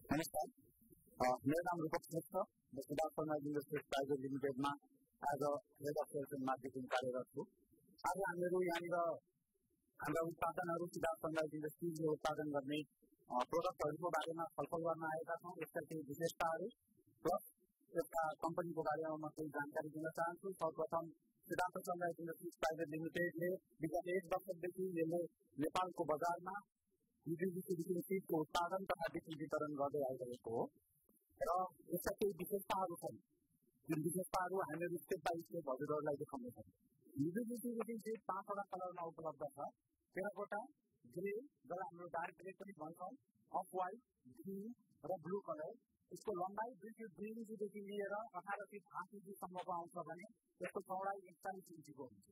नमस्कार, मेरो नाम रूपक श्रेष्ठ छ। म सिद्धार्थ सनराइज इन्डस्ट्रिज प्राइभेट लिमिटेडमा as a head of sales and marketing कार्यरत छु। आज हामीहरू यहाँनिर हाम्रा उत्पादनहरू सिद्धार्थ सनराइज इन्डस्ट्रिजले उत्पादन गर्ने प्रोडक्टहरूको बारेमा छलफल गर्न आएका छौँ। यसका केही विशेषताहरू प्लस यसका कम्पनीको बारेमा म केही जानकारी दिन चाहन्छु। सर्वप्रथम सिद्धार्थ सनराइज इन्डस्ट्रिज प्राइभेट लिमिटेडले विगत 1 वर्षदेखि यसले नेपालको बजारमा युजिसीको उत्पादन तथा बिक्री वितरण गर्दै आइरहेको हो र यसका केही विशेषताहरू छन्। जुन विशेषताहरू हामीहरू स्टेप बाई स्टेप हजुरहरूलाई देखाउनेछौँ। युजिसी 5वटा कलरमा उपलब्ध छ। टेराकोटा, ग्रे, जसलाई हाम्रो डार्क ग्रे पनि भन्छौँ, अफ व्हाइट, ग्रीन र ब्लू कलर। यसको लम्बाइ 2 फिट 2 इन्चीदेखि लिएर 18 फिट 8 इन्चीसम्मको आउँछ भने यसको चौडाइ 41 इन्चीको हुन्छ।